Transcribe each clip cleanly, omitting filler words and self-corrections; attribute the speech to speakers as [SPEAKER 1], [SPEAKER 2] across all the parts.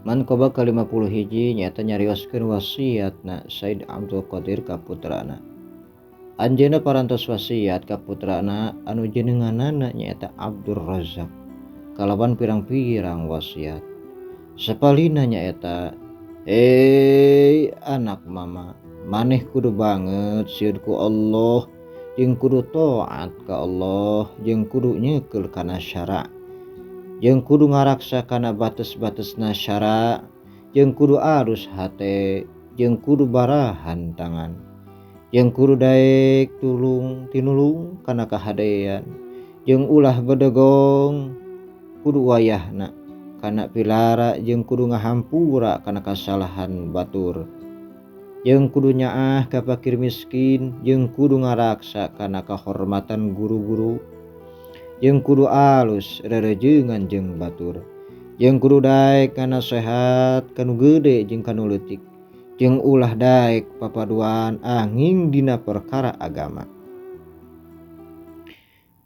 [SPEAKER 1] Manqobah ka 51 nyaeta nyarioskeun wasiatna Said Abdul Qadir ka putrana. Anjeunna parantos wasiat ka putrana anu jenenganana nyaeta Abdur Razak kalawan pirang-pirang wasiat. Sapalihna nyaeta, Hei anak mama, maneh kudu banget sieun ku Allah jeung kudu taat ka Allah jeung kudu nyekel kana syara. Jeung kudu ngaraksa kana bates-batesna syara, jeung kudu alus hate, jeung kudu barahan tangan. Jeung kudu daek tulung tinulung kana kahadean, jeung ulah bedegong kudu wayahna kana pilara jeung kudu ngahampura kana kasalahan batur. Jeung kudu nyaah ka fakir miskin, jeung kudu ngaraksa kana kahormatan guru-guru, jeung kudu alus rerejeungan jeung batur, jeung kudu daek nganasehat ka nu gede jeung ka nu leutik, jeung ulah daek papaduan anging dina perkara agama.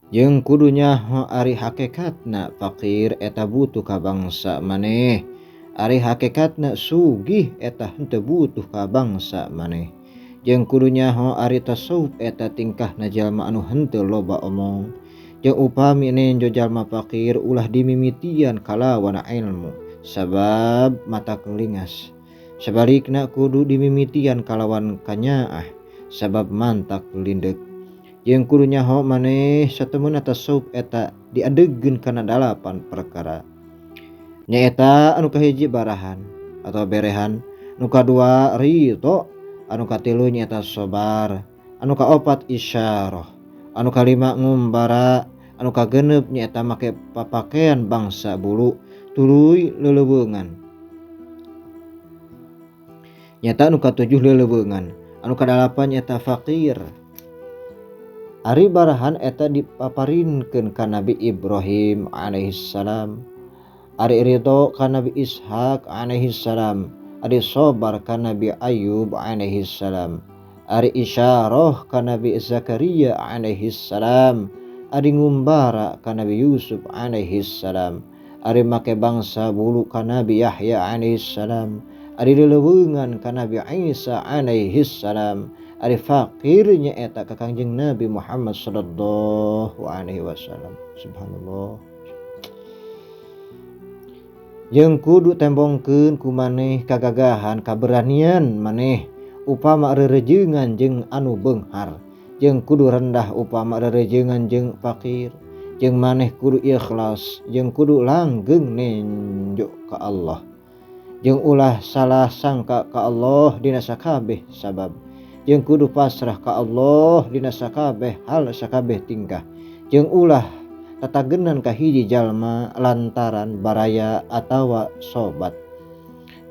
[SPEAKER 1] Jeung kudu nyaho ari hakekatna fakir eta butuh ka bangsa maneh, ari hakekatna sugih eta henteu butuh ka bangsa maneh. Jeung kudu nyaho ari tasawuf eta tingkahna jalma anu henteu loba omong. Jeung upami nenjo jalma fakir ulah dimimitian kalawan ilmu sabab matak lingas. Sabalikna kudu dimimitian kalawan kanyaah sabab mantak lindeuk. Jeung kudu nyaho maneh satemeuna tasawuf eta diadegkeun kana dalapan perkara. Nyaeta anu kahiji barahan atawa berehan, anu kadua ridho, anu katilu nyaeta sobar, anu kaopat isyarah, anu kalima ngumbara, anu kagenep nyaeta make papakean bangsa bulu tuluy leleuweungan. Nyaeta anu katujuh leleuweungan, anu kadalapan nyaeta fakir. Ari barahan eta dipaparinkeun ka Nabi Ibrahim alaihissalam, ari ridho ka Nabi Ishak alaihissalam, ari sobar ka Nabi Ayub alaihissalam, ari isyarah ka Nabi Zakaria alaihissalam, ari ngumbara ka Nabi Yusuf alaihissalam, ari make bangsa bulu ka Nabi Yahya alaihissalam, ari leleuweungan ka Nabi Isa alaihissalam, ari fakir nyaeta ka Kangjeng Nabi Muhammad sallallahu alaihi wasallam. Subhanallah. Jeung kudu tembongkeun ku maneh kagagahan kaberanian maneh upama rerejeungan jeung anu beunghar, jeung kudu rendah upama rerejeungan jeung fakir, jeung maneh kudu ikhlas jeung kudu langgeng nenjo ka Allah, jeung ulah salah sangka ka Allah dina sakabeh sabab, jeung kudu pasrah ka Allah dina sakabeh hal sakabeh tingkah, jeung ulah tatagenan ka hiji jalma lantaran baraya atawa sobat,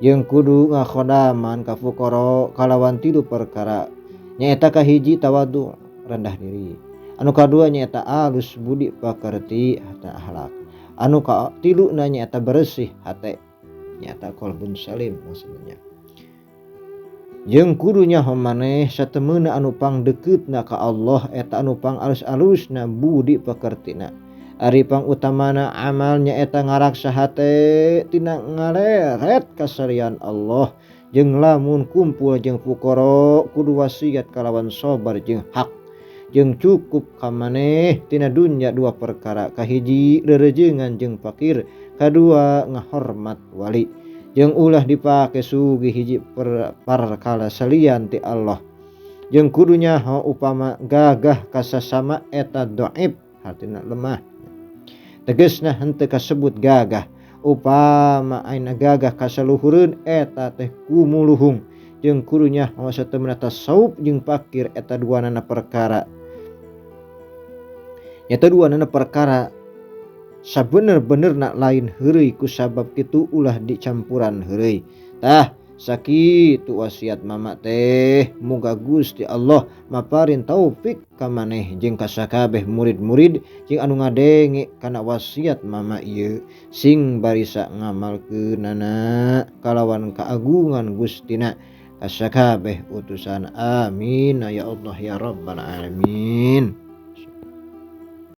[SPEAKER 1] jeung kudu ngakhodaman ka fuqara kalawan tilu perkara, nyaeta kahiji tawadu rendah diri, anu kadua nyaeta alus budi pakerti hate akhlak, anu katiluna nyaeta beresih hate, nyaeta qalbun salim maksudnya. Jeung kudu nyaho maneh satemeuna anu pangdekeutna ka Allah eta anu pang alus-alusna budi pakertina. Ari pangutamana amal nyaeta ngaraksa hate tina ngaleret kasarian Allah, jeung lamun kumpul jeung fuqara kudu wasiat kalawan sabar jeung hak, jeung cukup ka maneh tina dunya dua perkara, kahiji rerejeungan jeung fakir, kadua ngahormat wali, jeung ulah dipake sugih hiji perkara salian ti Allah, jeung kudu nyaho upama gagah kasasama eta dhaif hartina lemah, tegasna henteu kasebut gagah, upama aina gagah kasaluhureun eta teh kumuluhung, jeung kudu nyaho satemeuna tasawuf jeung fakir eta duanana perkara, nyata duanana perkara sabener-benerna lain heureuy ku sabab kitu ulah dicampuran heureuy. Tah sakitu wasiat mama teh, muga Gusti Allah maparin taufik ka maneh jeung ka sakabeh murid-murid jeung anu ngadenge kana wasiat mama ieu, sing barisa ngamalkeunana kalawan kaagungan Gustina ka sakabeh utusan. Amin ya Allah ya rabbal alamin.